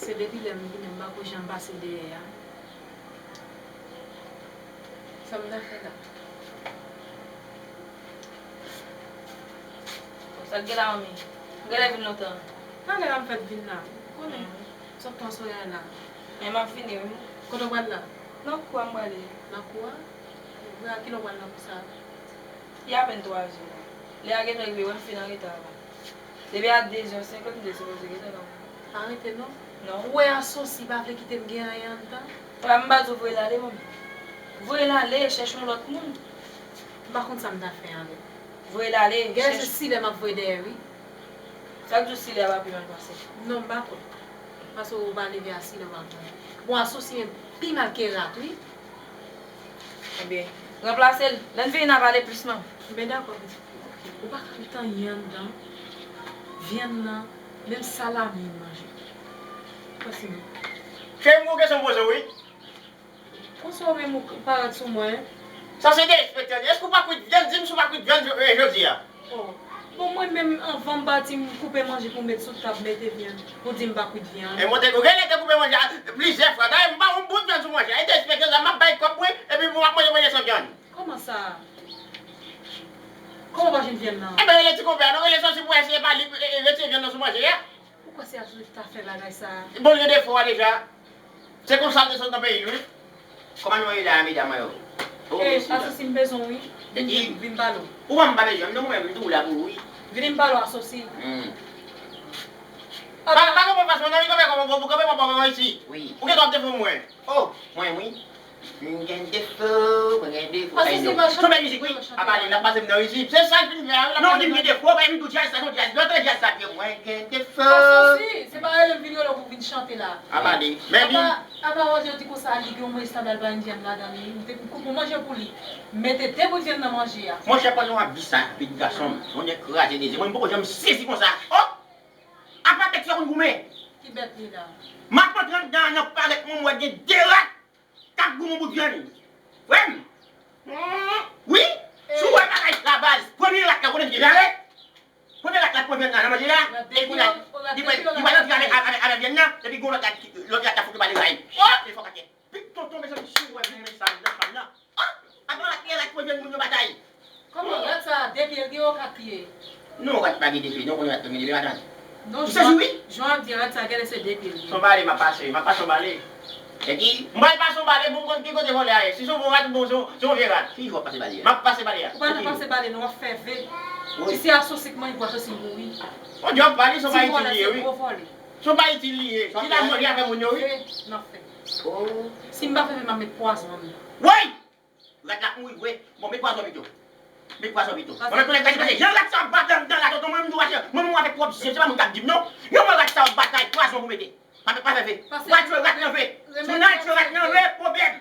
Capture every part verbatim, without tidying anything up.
Se depi lè m vini, m pa ko janm pase dèyè a. Sa m ta fè la? Sa k gen la, manmi? M genlè vin lontan. Talè a m fèk vin la. Ou konnen. Sòt pran Soraya la. Men m ap vini, wi. Kote w pral la? Nan kou a m prale. Nan kou a? Vre, a kilè w pral nan kou sa? Li apèn twa zè la. Lè a gentan rive, wè m fin anreta la. Depi a de zè senkant m te sipoze gentan nan kou. Pa rete non. Non. Ou wè Asosi pa vle kite m gen anyen anndan? Frè m, m pa di w voye l ale, manmi. Voye l ale, chèche yon lòt moun. M pa konn sa m ta fè avè l. Voye l ale, genlè se chèche. Silè m ap voye dèyè, wi. Sa k di w silè a pa pi mal pase? Non, m pa kwè. Paske ou pa leve a silè w ap voye. Bon, Asosi menm pi mal ke rat, wi. Ebyen, ranplase l. Lè n vini, n a pale plis, manmi. Ben dakò, pitit. Ou pa ka met anyen anndan. Vyann nan, menm salami m manje. Pase non. Cheri m, gon kesyon m poze w, wi. Konsa ou menm ou parèt sou mwen? Sa se derespekte. Èske ou pa kwit vyann? Di m si w pa kwit vyann jo- eh, jodi a. Oh. Bon, mwen menm, anvan m pati, m koupe manje pou m met sou tab, mete vyann. Ou di m pa kwit vyann. E mwen te, ou genlè te koupe manje a plizyè fwa. Dayè, m pa yon bout vyann sou manje a. E derespekte sa, m ap bay kòb mwen, epi pou m ap manje, manje san vyann. Kòman sa? Kòman w pa jwenn vyann nan? Enben, rele ti konpè a, non, rele Asosi pou eseye pa li, e, e, retire vyann nan sou manje a. Ou kwè se Asosi ki ta fè bagay sa a? Bon, l gen defo a deja. Se konsa l te sot nan peyi l, wi. Kòman nou ye la, medam yo? Oh, eh, mesye, Asosi, m bezwen w, wi. Vin, vin pale w. Ou pa m pa bezwen, m non, mwen, m tou la pou ou, wi. Vin m pale w, Asosi. Hmm. Pa, pa konprann fason, non, wi, kanpe, kanpe, kanpe, kanpe, kanpe, isi. Wi. Ou gen kòb te fè mwen. Oh, mwen, wi. M gen defo, mwen gen defo. Asosi, pa chante. Tonbe mizik, wi. A pale, l ap pase m nan isi. Se sa l fin fè a, wi. Non, di m gen defo, bay m tou djaz, sa se yon djaz. Lòt djaz sa, pye mwen gen defo. Asosi, se pa rele m vin rele w pou vin chante la. A pale. Men apa, apa w di konsa, li gen yon estab al bay vyann ladan li. M te koupe manje pou li. Mete de bout vyann nan manje a. Monchè, pandan w ap di sa, pitit gason m, yon nèg kraze de zye. Mwen, m poko janm sezi konsa. Oh! Apa tèt yo konn goumen. Ki bèt li la? M ap antre anndan an, nan parèt mwen, m wè gen de rat k ap goumen bout vyann. Frè m. Wi. Si w wè bagay la baz, premye rat la, konnen ki vyann. Premye rat la pran vyann nan, nan manje la. Epi kounye a, li pral, li pral antre avèk, avèk, avèk vyann nan. Epi gon lòt rat, lòt rat la fout li pale bay. Oh! Li fò kake. Piton tonbe, mezanmi, si w wè vyann nan, sa nan fanm nan. Oh! Apa rat, rat pran vyann moun yo batay. Kòman rat sa a de pye l gen ou kat pye? Non, rat pa gen de pye, non, konnen rat pa gen de pye, madanm. Non, ou sezi, wi? Jan w ap di rat sa, genlè se de pye l gen. Se yon bale, m ap pase, m ap pase yon bale. Se ki? M pral pase yon bale pou m konn ki kote vòlè a ye. Si se yon bon rat, bon, se yon, se yon vye rat. Ki jan w ap pase bale a? M ap pase bale a. Ou pa nan pase bale, non, w ap fè ve. Wi. Si se Asosi k manje, Asosi mouri. On djòb pa li, se yon pa itil li ye, wi. Se yon pa itil li ye. Ki la manje avè moun yo, wi. Ve, n ap fè. Oh. Si m pa fè ve, m ap met pwazon anndan. Woy! Rat la ap mouri vre. Bon, met pwazon pito. Met pwazon pito. Mwen mèt konnen gade pase. Jan rat sa ap bat anndan la, tonton, mwen menm tou, mwen menm avèk pwòp zye m, se pa moun k ap di m non. Yon mwen rat sa ap batay, pwazon pou mete. Pa, pa fè ve. Ou al tchwe rat nan ve. Si w al tchwe rat nan ve, pwoblèm.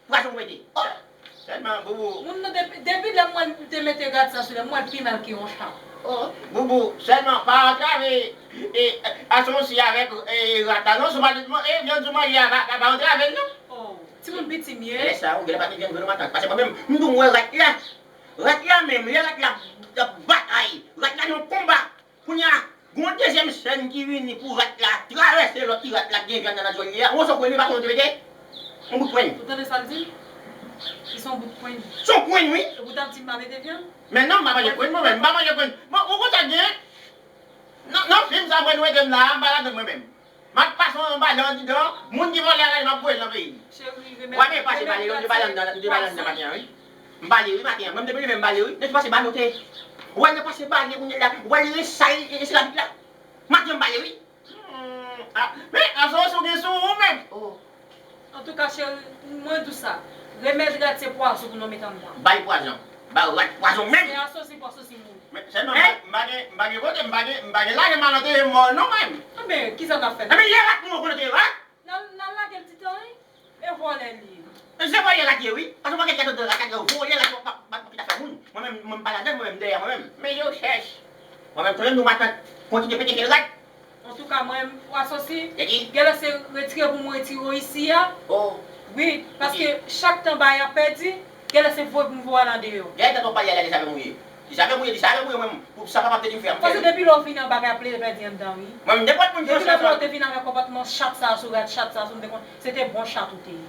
Pwazon pou mete. Oh! Sèlman, Boubou. Moun nan depi, depi lè mwen te mete rat sa sou li, mwen pi mal ke yon chat. Oh, Boubou, sèlman pa antrave, e, Asosi avèk, e, rat la non, si w pa, e, vyann sou manje a, pa, pa, pa antrave l non. Oh. Timoun piti m ye. Lè sa, ou genlè pa te vyann vre non matant. Paske mwen menm, m di w m wè rat la. Rat la menm, lè rat la ap batay, rat la nan konba. Kounye a, gen yon dezyèm sèn ki vini pou rat la travèse lòt ti rat la ki gen vyann nan nan dyòl li a. Ou wè sa w kwè li pa konn te mete? Yon bout pwen. Ou tande sa l di? Li se yon bout pwen. Se yon pwen, wi. Epi w t ap di m pa mete vyann? Men non, m pa manje pwen mwen menm. M pa manje pwen. Bon, ou konn sa k gen? Nan, nan fim sa mwen nou mete m la a, m pa ladann mwen menm. M ap pase yon bale andidan, moun ki vòlè a, m ap voye l nan peyi m. Cheri, remèt, w ap pase bale, m te pale anndan, m te pale anndan maten an, wi. M bale, wi, maten an. Mwen, m te leve, m bale, wi. Nèg ki pase bale, w te. Ou wè, nèg pase bale, kounye a la. Ou wè, li resale, li resale avèk la. Maten an, m bale, wi. Hmm, ah, men, Asosi, ou gen sou ou menm. Oh. Antouka, cheri, mwen di w sa. Remèd rat se pwazon pou nou met anndan. Bay pwazon. Bay rat pwazon menm. Se Asosi pou Asosi mouri. Men sèlman m pa, m pa gen, m pa gen kote, m pa gen, m pa gen lajan m al antere mò non mwen. Enben, kisa n ap fè la? Enben, lè rat mouri, ou konn antere rat? N al, n al lage l ti tan, wi. E vòlè l ye. E se vòlè rat ye, wi. Paske w pa gen kado de rat, kado vòlè rat, w pa, pa, pa kite afè moun. Mwen menm, mwen m pa ladann, mwen menm m dèyè mwen menm. Men yo chèch. Mwen menm, konnen nou matant, kontinye pete fè rat. Antouka, mwen, w Asosi, genlè se retire pou mwen retire w isi a. Oh. Wi, paske chak tan bagay ap pèdi, genlè se voye pou m voye w al andeyò. Genlè tèt w ap pale a la deja menm ou ye. Li sa fè mouye, li sa fè mouye mwen. Pou sa papa m te di m fè, m fè. Paske depi lè w vini anba kay ap plede pèdi anndan, wi. Mwen, m nenpòt moun ki fè sa. Depi lè w te vin avèk konpòtman chat sa sou rad, chat sa sou, m te konn, se te bon chat ou te ye.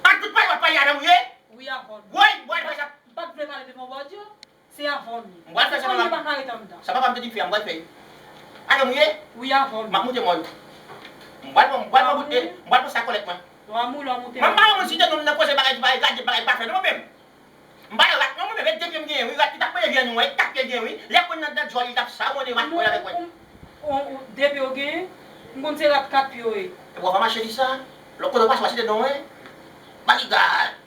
Ak tout pale w ap pale avè m, wi. Wi, avè w. Woy, m pral fè sa. M pa t vle pale devan bòdyo. Se avè w m ye. M pral fè sa. Mwen pa ka ret anndan. Sa papa m te di m fè, m pral fè. Avè m, wi. Wi, avè w m ye. M ap moute mòn. M pral pran, m pral pran bout de, m pral pran sa kòlèt mwen. Lè w a moule, w a moute mòn. Mwen pa yon moun site non m nan koze bagay ki pa egzajere, bagay pa fè non mwen menm. M pa yon rat non mwen menm, e de pye m genyen wi, rat ki t ap manje vyann ou an, e kat pye l genyen wi. Lè konn nan dan djòl li t ap sawonnen rat mwen avèk mwen. Ou, ou, de pye w genyen? M konn se rat kat pye w ye. Epi w ap mache di sa, lòt kote w pase w a site non mwen. Maligad.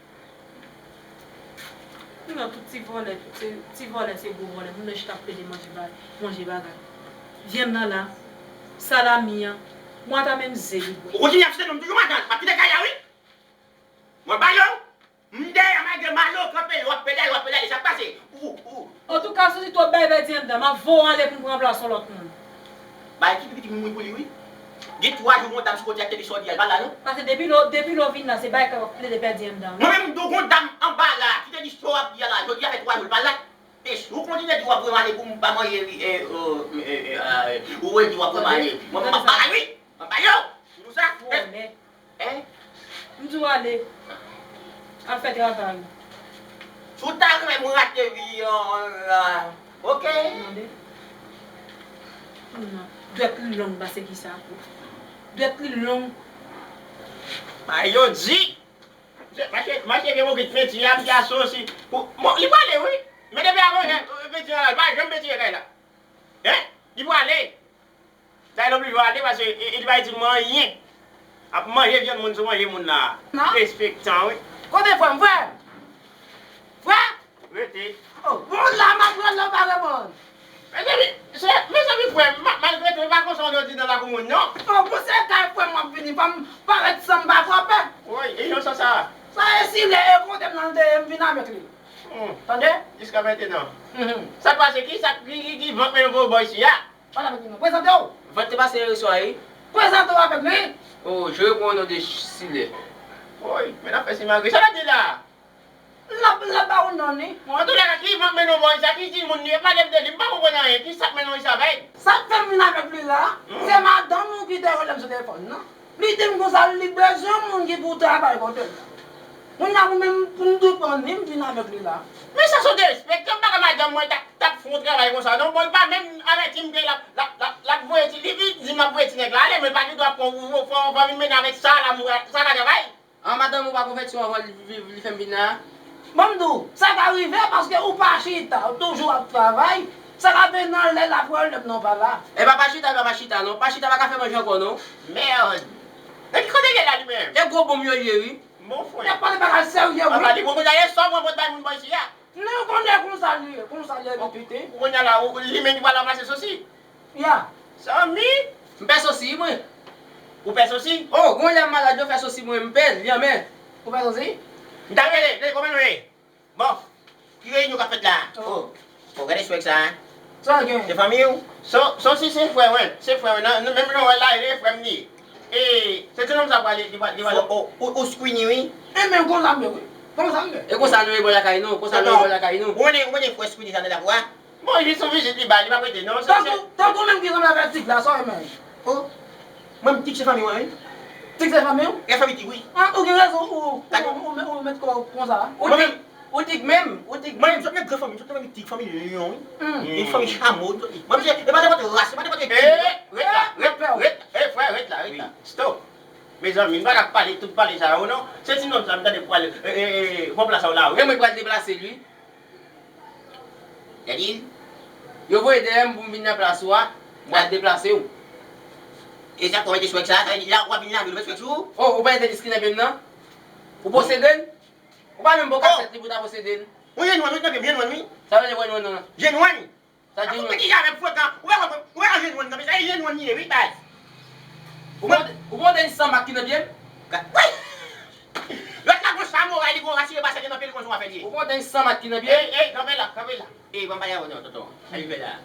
Ou nan tout ti vòlè, tout se, ti vòlè se gwo vòlè, moun nan chita ap plede manje ba-, manje bagay. Vyann nan la, salami an, mwen ata menm ze li bwè. Ou kontinye ap site non m toujou matant, m ap kite kay la wi. Mwen ba yo. M dèyè malgre m ale w kanpe, w ap pedale, w ap pedale, sa k pase? Ou, ou. Antouka, si w twòp bay pèdi anndan, m ap voye w ale pou m pran plas yon lòt moun. Bay ki pi piti moun pou li, wi. Gen twa jou gon dam sou kote a ki te di sa w di a, l pa la, non? Paske depi lè w, depi lè w vin la, se bay k ap plede pèdi anndan, wi. Mwen menm, m di w gon dam anba la, ki te di sa w ap di a la, jodi a fè twa jou, l pa la. E si w kontinye di w ap voye m ale pou m pa manje, wi, e, e, e, e, e, ou redi w ap voye m ale. Mwen, mwen, m ap bay, wi. M ap bay yo. Pou sa. Vòlè. Hein? M di w ale. Al fè travay ou. Si w ta renmen mwen rate vi an, an, ok. Tande. Dwèt li long pase ki sa. Dwèt li long. Bay yo di. Mache, mache gen mokit penti a, m gason si. Pou, bon, li prale wi. Men depi avan, eh, penti a la, li pa janm penti kay la. Hein? Li prale. Sa e l oblije ale paske e, e, li pa itil mwen anyen. Ap manje vyann moun sou manje moun la. Non. Derespektan, wi. Kote frè m, frè? Frè? Rete. Oh, bon, la, m ap rele w pa reponn. Mezanmi, se, mezanmi, frè m, ma-, malgre tou, e pa konsa w dwe di nan lakou moun, non. Oh, bon, se kay frè m w ap vini, fò m parèt san m pa frape. Woy, e yon sans sa. Sa e si lè e kote m nan l te ye, m vin avèk li. Hmm. Tande? Jiska mentenan. Mhm. Sa k pase? Kisa ki, ki, ki vant mwen voye w bò isi a? Pale avèk li non. Prezante w. Vant te pase yè swa, wi. Prezante w avèk li. Oh, je réponds au nom de Silè. Woy, men n ap fè simagri. Sa l ap di la? L ap, l ap ba ou non li. Bon, antoulèka, ki vant mennen w bò isi a? Ki timoun li ye? Pale m de li. M pa konprann anyen. Kisa k mennen w isi a, bay? Sa k fè m vin avèk li la, hmm, se madanm ou ki te rele m sou telefòn nan. Li di m konsa, li bezwen yon moun ki pou travay kote l la. Kounye a, ou menm, pou m depann li, m vin avèk li la. Men sa se yon derespektan, m pa ka madanm mwen t ap, t ap fè yon travay konsa, non. Bon, li pa menm avèti m ke l ap, l ap, l ap, l ap voye ti, li vin di m ap voye ti nèg la ale, men l pa gen dwa pran ou, ou, ou, ou vin mennen avèk sa la, mou, sa ka travay. An, madanm ou pa konvèti w anvan li, li, li fè m vin la? Bon, m di w, sa ka rive paske ou pa chita, ou toujou ap travay, sa ka vin nan lè l ap wè w lè m nan pa la. E pa pa chita, e pa pa chita, non. Pa chita pa ka fè manje ankò, non. Merde! E ki kote l ye la, li menm? E gwo bonm yo ye, wi. Bon, frè. Nèg pale bagay serye, wi. Papa, li bon, kounye a, e sa w pran pou w bay moun bò isi a? Non, konnen konsa li ye, konsa li ye, piti. Ou konnen la, ou, li menm ki pral ranplase Sosi? Ya. Zanmi? M pè Sosi, mwen. Ou pè Sosi? Oh, gon lè m malad, yo fè Sosi mwen, m pè l, li anmè. Ou pè Sosi? M ta rele, rele, kòman nou ye? Bon, ki reyinyon k ap fèt la? Oh. Oh. Oh, gade swag sa, hein? Sa l gen? Se fanmi w? So, Sosi se frè mwen, se frè mwen, nan, nan, menm jan w wè l la, e frè m li ye. E, se ti nonm sa pral, li pral, li pral. Ou, ou, ou Squeenie, wi. E men konsa m ye, wi. Konsa m ye. E konsa nou ye bò lakay nou, konsa nou ye bò lakay nou. Ou konnen, ou konnen frè Squeenie sa nan lakou a? Bon, jis yon vizit li bay, li p ap rete, non. Tankou, tankou menm ki sanble avèk Tig la, sa w renmen? Oh, mwen, Tig se fanmi mwen, wi. Tig se fanmi w? E fanmi Tig, wi. Ah, ou gen rezon, ou, ou, ou, ou, ou met kò w konsa. Ou Tig, ou Tig menm, ou Tig menm. Mwen, m sot nan gran fanmi, m sot nan fanmi Tig, fanmi Lyon, wi. Hmm. Yon fanmi chamo, m sot li. Mwen, se, e pa nenpòt ras, e pa nenpòt Tig. Eh, ret la, ret, ret, eh, frè, ret la, ret la. Stop. Mezanmi, nou pa ka pale tout pale sa yo, non. Se ti nonm sa, m tande pral, eh, eh, eh, pran plas ou la, wi. E mwen pral deplase l, wi. Gade l. Yo voye dèyè m pou m vin nan plas ou a, m pral deplase w. E sa, kòman te swag sa, sa vle di la, w ap vin lave l, ou met swag sou ou? Oh, ou pa entèdi skin nan pye m nan? Ou posede l? Ou pa menm bon kasèt li pou ta posede l? Ou jennwann, wi, nan pye m, jennwann, wi. Sa vle di jennwann nan? Jennwann? Sa jennwann? Ou piti avèk frekan, ou wè, ou wè, ou wè jennwann nan, men sa jennwann li ye, wi, baz. Ou bon, ou bon tenis san mak ki nan pye m? Ka-, woy! Lòt la gon samoray, li gon rasire pase nan pye l, konn son afè li ye. Ou konn san mat ki nan pye? Ey, ey, kanpe la, kanpe la. Ey, ban m pale avè w non, tonton. Sa li fè la?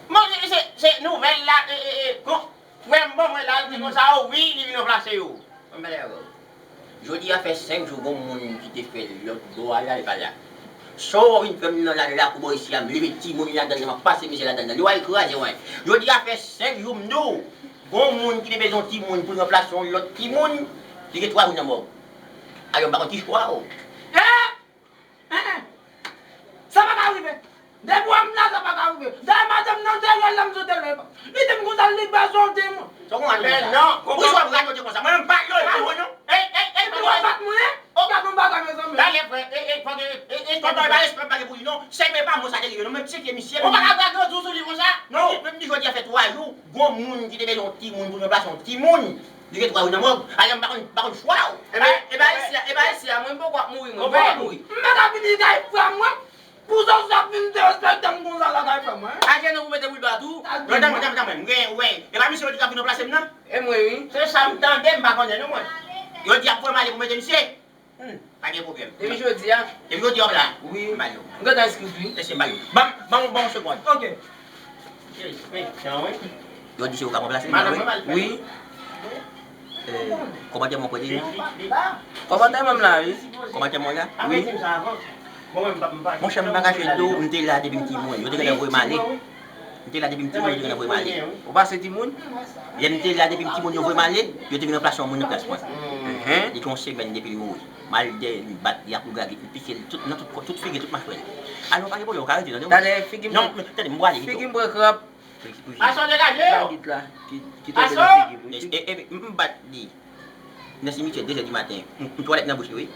Bon, se, se, se nouvèl la, e, e, e, kon, frè m ban mwen la, li di konsa, o wi, li vin ranplase yo. Ban m pale avè w. Jodi a fè senk jou, gon moun ki te fè lòt bò a la, li pa la. Sa w vin fè m nan la, lakou bò isi a, m leve timoun ladan l, m ap pase mizè ladan l. Li w al kraze, wen. Jodi a fè senk jou m di w, gon moun ki te bezwen yon timoun pou l ranplase yon lòt timoun, li gen twa jou nan mòg. Alò, m pa konn ki chwa w. Eh! Eh, eh. Sa pa ka rive. Depi w wè m la, sa pa ka rive. Dayè, madanm nan te rèl la, m sot lè. Li di m konsa, li bezwen yon timoun. Sa w konn radote konsa? Men non, konprann. Poukisa w ap radote konsa? Mwen menm pa radote mwen non. Ey, ey, ey, epi w ap bat mwen, hein? Oh. Gade yon bagay, mezanmi. Talè, frè, e, e, fòk e, e, e, fòk e, pa respè, pa gen pou li non. Se men pa mwen sa te rive non, men psike misye. Ou pa ka pran granjou sou li konsa. Non, men m di jodi a fè twa jou, gon moun ki te bezwen yon timoun pou ranplase yon timoun. Li gen twa jou nan mòg. Alò, m pa konn, pa konn chwa w. E ben, e ben, isi a, e ben, isi a, mwen, m poko ap mouri, mwen, m poko ap mouri. M pa ka vini kay frè mwen. Pou sa, sa vin derespekte m konsa la kay frè mwen. Ajenou pou mete boulba tou. Tann, tann, tann, tann, mwen, m gen, wè. E pa misye yo ki t ap vin ranplase m nan? E mwen, wi. Se sa m tande, m pa konnen non, mwen. Yo di y ap voye m ale pou mete misye. Hmm. Pa gen pwoblèm. Depi jodi a? Depi jodi a w la? Wi. M ba yo. M gentan enskri tou, wi. Mesye, m ba yo. Ban m, ban m, ban m yon segonn. Ok. Yo di se ou k ap ranplase m nan, wi. Wi. Eh, kòmantè mwen prete. Kòmantè mwen la, wi. Kòmantè mwen la? Wi. Monchè, m pa kache di w, m te la depi m timoun. Yo te gentan voye m ale. M te la depi m timoun, yo te gentan voye m ale. Ou pa se timoun? Lè m te la depi m timoun, yo voye m ale. Yo te vin ranplase yon moun nan plas mwen. Mhm. Li gen yon semèn depi l mouri. M al dèyè l, m bat li ak lougagit, m pike l tout, nan tout kò, tout figi, tout machwè l. Alò, pa gen pwoblèm, ou ka rete, tande w? Talè, figi m. Non, men, tande, m prale pito. Figi m pran kranp. Aso degaje yo. Lougagit la, ki, ki tonbe nan figi m, wi. E, e, e, m bat li. Nan simityè, de zè di maten. M, m twalèt nan bouch li, wi.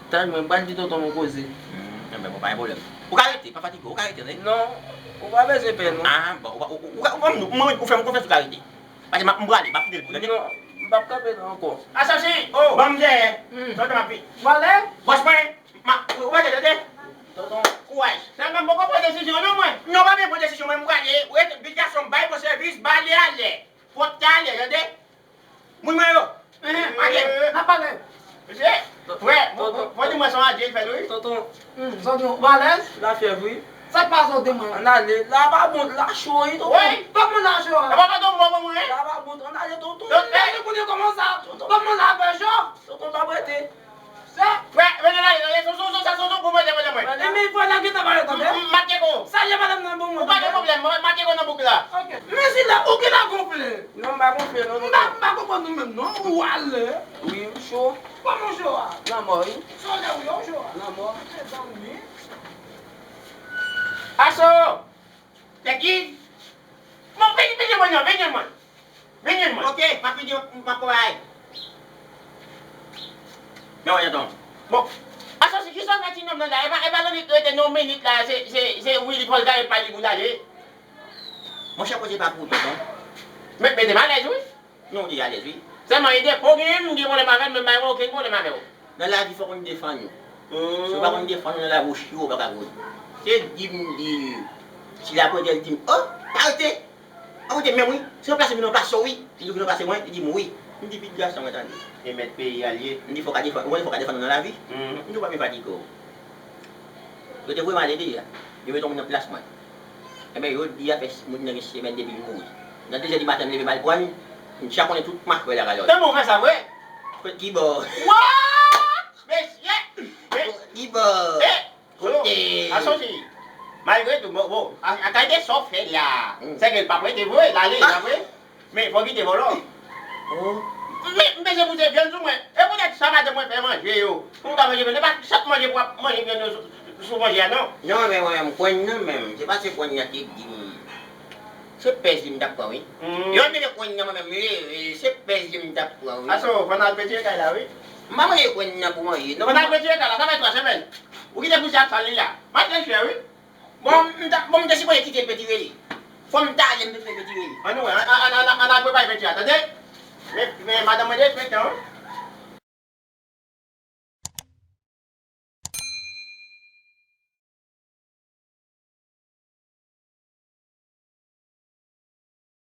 Tann mwen, m pral di tonton m yon koze. Hmm, enben, bon, pa gen pwoblèm. Ou ka rete, pa fatige, ou ka rete, tande? Non, ou pa bezwen pè, non. Ah, bon, ou pa, ou, ou, ou ka, ou, ou, ou fè m konfyans, ou ka rete. Paske m ap, m prale, m ap kite l pou tande. Non, m p ap kanpe la ankò. Asosi, oh, ban m dèyè. Hmm. Tonton m ap vin. Ou ale? Bòs mwen, m ap, ou pa tande? Tonton. Kouraj. Sèlman m poko pran desizyon non mwen. Non, pa bezwen pran desizyon, mwen m prale. Ou rete, big gason, bay bon sèvis, ba li ale. Pòt talè, tande? Moun mwen yo. Ehe, ok. N ap pale. Mesye, frè, fò di mwen se yon adye l fè nou, wi. Tonton. Hmm, Sandro, ou alèz? Lafyèv, wi. Sa k pase w, temwen? Ann ale. La pa bon, la cho, wi, tonton. Wi. Kòman la cho a? E pa tonton mò pou mwen, wi. La pa bon, ann ale, tonton. Tonton, e, nou konnen kòman sa. Tonton. Kòman la fè cho? Tonton, pa prete. Sa. Frè, men ann ale, ann ale, son, son, son, sa, son, son, pou mwen, mwen, mwen. E men, frè, la gentan pale, tande? M, m, Mateko. Salye madanm nan pou mwen, tande? Ou pa gen pwoblèm, mwen, Mateko nan bouk la. Ok. Men sila, ou gentan gonfle. Non, m pa gonfle, non, tonton. M pa, m pa konprann nou menm, non. Ou ale. Wi, m cho. Kòman w cho a? Lanmò, wi. Sòlda ou ye, w cho a? Lanmò. Mezanmi. Aso! Tèt ki? Bon, vini, vini, mwen, non, vini, mwen. Vini, mwen. Ok, m ap vini, m ap pran bagay. Men wè, tonton. Bon. Aso, se kisa w fè ti nonm nan la? E pa, e pa nan li k rete nan yon minit la, se, se, se wi li fò l gaye pa li pou l ale. Monchè, koze pa pou ou, tonton. Men, mete m alèz, wi. Non, ou deja alèz, wi. Sèlman, e depi w genyen m, m gen pwoblèm avè l, men m pa gen okenn pwoblèm avè w. Nan lavi, fòk ou konn defann ou. Hmm. Si w pa konn defann ou nan lavi, ou chiwo, ou pa ka gwo. Se di m di, si l ap rete, l di m, oh, pa rete! An rete menm, wi. Si w plase m, vin nan plas ou, wi. Li di w vin nan plas mwen, li di m, wi. M di, pitit gason mwen, tande. E mèt peyi a l ye. M di, fòk w ka defann, ou konnen fòk w ka defann ou nan lavi. Hmm. M di, w pa vin fatige w. Yo te voye m ale deja. Yo mete yon moun nan plas mwen. Enben, jodi a fè s-, moun nan gen semèn depi l mouri. Nan de zè di maten, m leve m al pran l, m tchakonnen tout machwè l ak alòl. Kòman w fè sa vre? Kot ki bò? What? Mesye! Kot ki bò? Eh! Kote? Asosi. Malgre tou, bon, bon, a, a kalite sa w fè la, hmm, sèke l p ap rete vre, l ale, l ap vre. Men, fò w kite vòlò. Oh. Men, m bezwen pouse vyann sou mwen. E poutèt sa madanm mwen fè manje yo. Pou m ka manje vyann, e pa chak manje pou w ap manje vyann yo sou, sou manje a, non. Non, men mwen menm, kwenn nan menm. Se pa se kwenn nan ki di m. Se pèz li m t ap pran, wi. Hmm. Yo mete kwenn nan mwen menm, wi, wi, se pèz li m t ap pran, wi. Aso, fò n al pentire kay la, wi. M pa manje kwenn nan pou manje, non. Fò n al pentire kay la, sa fè twa semèn. Ou kite pouse ak sal li a. Maten chè, wi. Bon, m ta, bon, m te sipoze kite l pentire li. Fò m ta ale m pentire li. Ann wè, ann, ann, ann, ann al prepare penti a, tande? Men, men madanm mwen derespektan, wi.